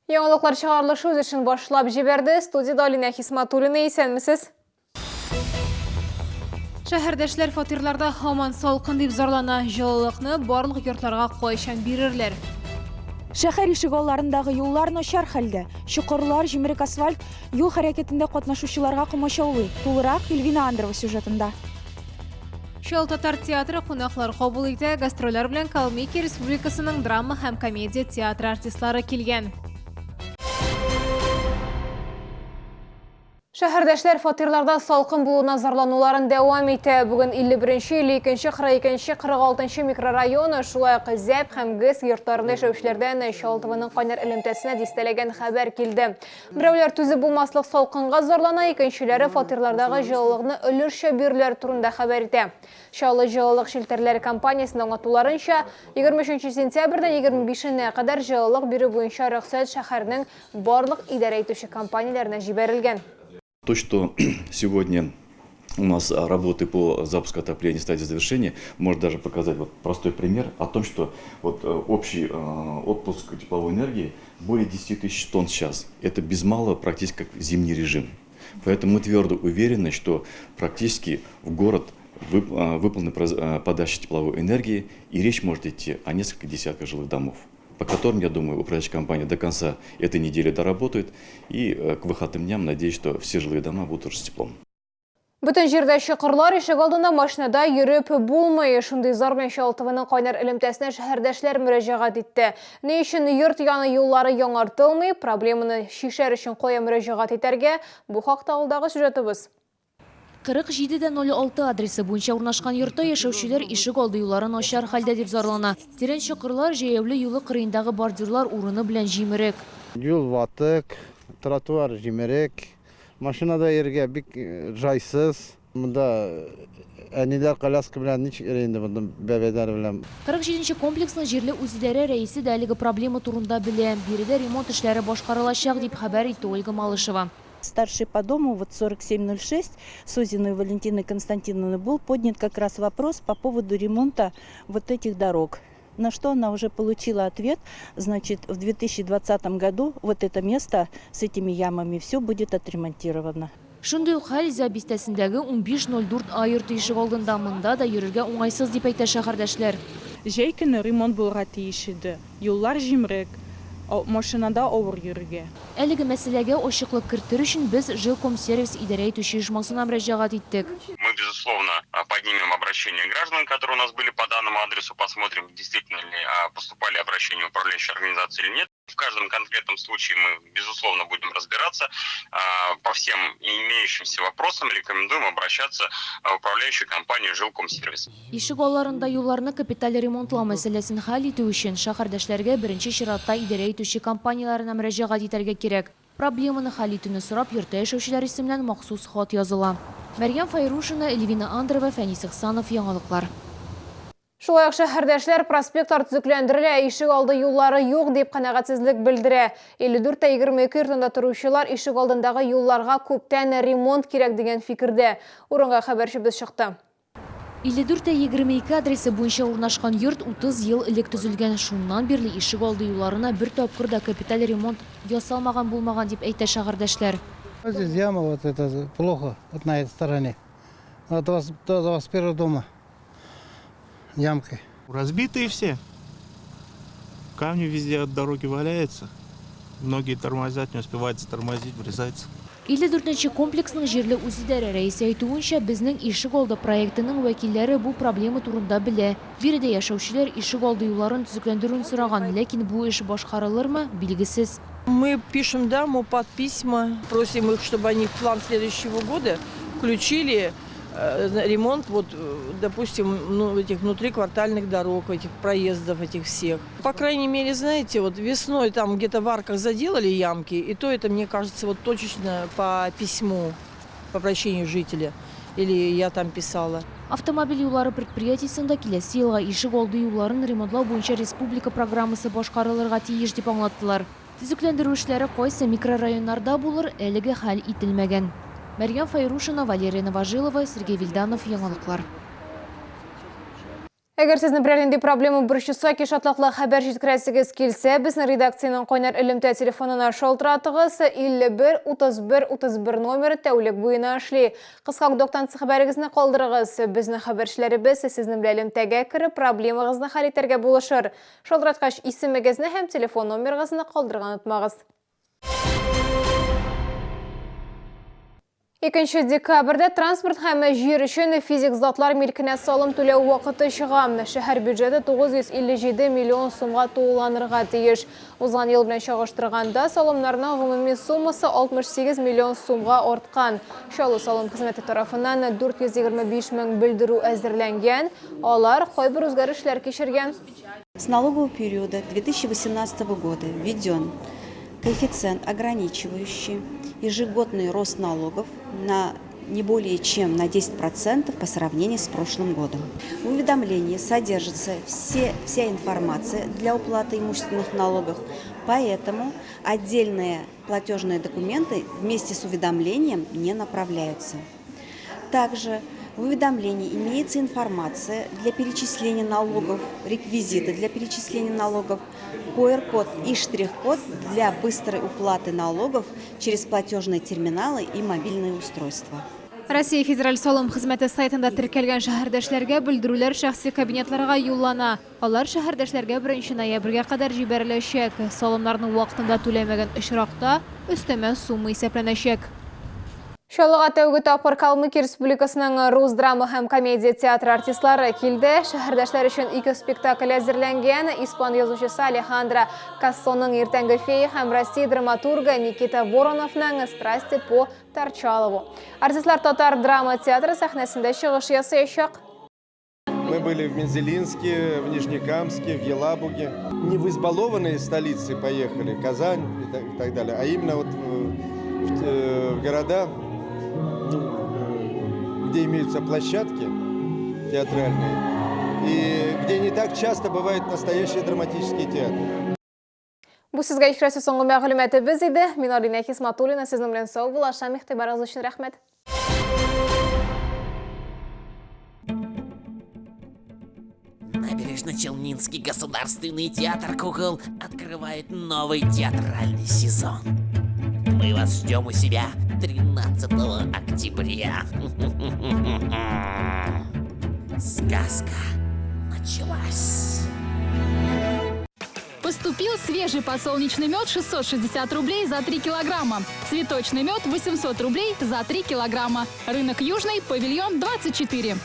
Яңалыклар чыгарылышы үз эшен башлап җибәрде. Студиядә Алинә Хисматуллина, исәнмесез. Шәһәрдәшләр фатирларда һаман салкын дип зарлана. Җылылыкны барлык йортларга кайчан бирерләр? Шәһәр ишегалларындагы юллар начар хәлдә. Чокырлар, җимерек асфальт юл хәрәкәтендә катнашучыларга комачаулый. Тулырак Эльвина Андрова сюжетында. Чал татар театры кунаклар кабул итә. Гастрольләр белән Калмыкия Республикасының драма һәм комедия театры артистлары килгән. Шәһәрдәшләр фатирларда салкын булуына зарлануларын дәвам итә. Бүген 51 нче, 52 нче, 42 нче, 46 нчы микрорайон, шулай ук ЗӘП һәм ГЭС йортларында яшәүчеләрдән Чалтывының кайнар элемтәсенә дистәләгән хәбәр килде. Берәүләр түзеп булмаслык салкынга зарлана, икенчеләре фатирлардагы җылылыкны өлешчә бирүләре турында хәбәр итә. Чаллы җылылык челтәрләре компаниясендә аңлатуларынча, 23 сентябрьдән 25 енә кадәр җылылык бирү буенча рөхсәт шәһәрнең барлык идарә итүче компанияләренә җибәрелгән. То, что сегодня у нас работы по запуску отопления в стадии завершения, может даже показать вот простой пример о том, что вот общий отпуск тепловой энергии более 10 тысяч тонн сейчас. Это без малого практически как зимний режим. Поэтому мы твердо уверены, что практически в город выполнена подача тепловой энергии, и речь может идти о нескольких десятках жилых домов, по которым, я думаю, управляющая компания до конца этой недели доработает. И к выходным дням надеюсь, что все жилые дома будут уже с теплом. Бөтен җирдә чокырлар, ишегалдында машинада йөреп булмый. Шундый зар белән Чаллы ТВның кайнар элемтәсенә шәһәрдәшләр мөрәҗәгать итте. Ни өчен йорт яны юллары яңартылмый, проблеманы чишәр өчен кая мөрәҗәгать итәргә, бу хакта алдагы сюжетыбыз. 47 дә 06 адресы буенча урнашкан йортта яшәүчеләр ишек алды юллары начар хәлдә дип зарлана. Тирән чокырлар, җәяүле юлы кырыендагы бордюрлар урыны белән җимерек. Юл ватык, тротуар җимерек, машинада йөрергә бик җайсыз. Монда әниләр коляска белән ничек йөри инде монда бәбәйләр белән. 47 нче комплексның җирле үзидарә рәисе дә әлеге проблема турында белә. Биредә ремонт эшләре башкарылачак, дип хәбәр итте Ольга Малышева. Старший по дому, вот 4706, Созиной Валентины Константиновны, был поднят как раз вопрос по поводу ремонта вот этих дорог. На что она уже получила ответ, значит, в 2020 году вот это место с этими ямами все будет отремонтировано. Шундый ук хәл Зә бистәсендәге 1504 А йорты ишегалдында. Монда да йөрергә уңайсыз, дип әйтә шәһәрдәшләр. Җәй көне ремонт булырга тиеш иде. Юллар җимерек, машинада авыр йөрергә. Әлеге мәсьәләгә ачыклык кертер өчен без Жилкомсервис идарә итүче оешмасына мөрәҗәгать иттек. Мы, безусловно, поднимем обращения граждан, которые у нас были по данному адресу, посмотрим, действительно ли поступали обращения в управляющую организацию или нет. В каждом конкретном случае мы, безусловно, будем разбираться. По всем имеющимся вопросам рекомендуем обращаться в управляющую компанию «Жилкомсервис». Ишек алларында юлларны капиталь ремонтлау мәсьәләсен хәл итү өчен шәһәрдәшләргә беренче чиратта идарә итүче компанияләренә мөрәҗәгать итәргә кирәк. Проблеманы хәл итүне сорап йортта яшәүчеләр исеменнән махсус хат языла. Мәрьям Фәйрушина, Эльвина Андрова, Фәнис Ихсанов, Яңалыклар. Шулай ук шәһәрдәшләр проспектлар төзекләндерелә, ишек алды юллары юк дип канәгатьсезлек белдерә. 54 тә 22 йортында торучылар ишек алдындагы юлларга күптән ремонт кирәк дигән фикердә. Урынга хәбәрчебез чыкты. 54 тә 22 адресы буенча урнашкан йорт 30 ел элек төзелгән. Шуннан бирле ишек алды юлларына бер тапкыр да капиталь ремонт ясалмаган булмаган, дип әйтә шәһәрдәшләр. Здесь яма вот это плохо, вот на этой стороне. До 21 дома ямки. Разбитые все. Камни везде от дороги валяются. Многие тормозят, не успевают затормозить, врезаются. 54 нче комплексның җирле үзидарә рәисе әйтүенчә, Безнең ишек алды проектының вәкилләре бу проблема турында белә. Биредә яшәүчеләр ишек алды юлларын төзекләндерүен сораган, ләкин бу эш башкарылырмы, билгесез. Мы пишем, да, МОПАТ письма, просим их, чтобы они в план следующего года включили ремонт, вот, допустим, ну, этих внутриквартальных дорог, этих проездов этих всех. По крайней мере, знаете, вот весной там где-то в арках заделали ямки, и то это, мне кажется, вот точечно по письму, по обращению жителя, или я там писала. Автомобиль юллары предприятиесендә киләсе елга ишек алды юлларын ремонтлау буенча республика программасы башкарылырга тиеш дип аңлаттылар. Төзекләндерү эшләре кайсы микрорайоннарда булыр, әлегә хәл ителмәгән. Мәрьям Фәйрушина, Валерия Новожилова, Сергей Вильданов, Яңалыклар. Әгәр сезне берәр нинди проблема борчыса, яки шатлыклы хәбәр җиткерәсегез килсә, безнең редакциянең кайнар элемтә телефонына шалтыратыгыз. 51 31 31 номеры тәүлек буена эшли. Кыска гудоктан хәбәрегезне калдырыгыз. Безнең хәбәрчеләребез сезнең белән элемтәгә кереп, проблемагызны хәл итәргә булышыр. Шалтыраткач, исемегезне һәм телефон номерыгызны калдырырга онытмагыз. 2 декабрьдә транспорт һәм җир өчен физик затлар милкенә салым түләү вакыты чыга. Шәһәр бюджеты 957 миллион сумга тулыланырга тиеш. Узган ел белән чагыштырганда, салымнарның гомуми суммасы 68 миллион сумга арткан. Чаллы салым хезмәте тарафыннан 425 мең белдерү әзерләнгән, алар кайбер үзгәрешләр кичергән. С налогового периода 2018 года введен коэффициент, ограничивающий ежегодный рост налогов на не более чем на 10% по сравнению с прошлым годом. В уведомлении содержится вся информация для уплаты имущественных налогов, поэтому отдельные платежные документы вместе с уведомлением не направляются. Также в уведомлении имеется информация для перечисления налогов, реквизиты для перечисления налогов, QR-код и штрих-код для быстрой уплаты налогов через платежные терминалы и мобильные устройства. Россия Федераль салым хезмәте сайтында теркәлгән шәһәрдәшләргә белдерүләр шәхси кабинетларга юллана. Алар шәһәрдәшләргә 1 ноябрьгә кадәр җибәреләчәк. Салымнарны вакытында түләмәгән очракта өстәмә сумма исәпләнәчәк. Чаллыга тәүге тапкыр Калмыкия Республикасының рус драма һәм комедия театры артистлары килде. Шәһәрдәшләр өчен ике спектакль әзерләнгән. Испан язучысы Алехандро Кассоның Иртәнге фея һәм Россия драматургы Никита Вороновның Страсти по Торчалову. Артистлар татар драма театры сәхнәсендә чыгыш ясаячак. Мы были в Мензелинске, в Нижнекамске, в Елабуге. Не в избалованные столицы поехали, Казань и так далее, а именно вот в города, ну, где имеются площадки театральные и где не так часто бывает настоящий драматический театр. Бу сезгә җиткерәсе соңгы мәгълүматыбыз иде. Мин Алина Хисматуллина сезнең белән сау булашам. Игътибарыгыз өчен рәхмәт. Набережно-Челнинский государственный театр кукол открывает новый театральный сезон. Мы вас ждем у себя 13 октября. Сказка началась. Поступил свежий подсолнечный мед 660 рублей за 3 килограмма. Цветочный мед 800 рублей за 3 килограмма. Рынок Южный, павильон 24.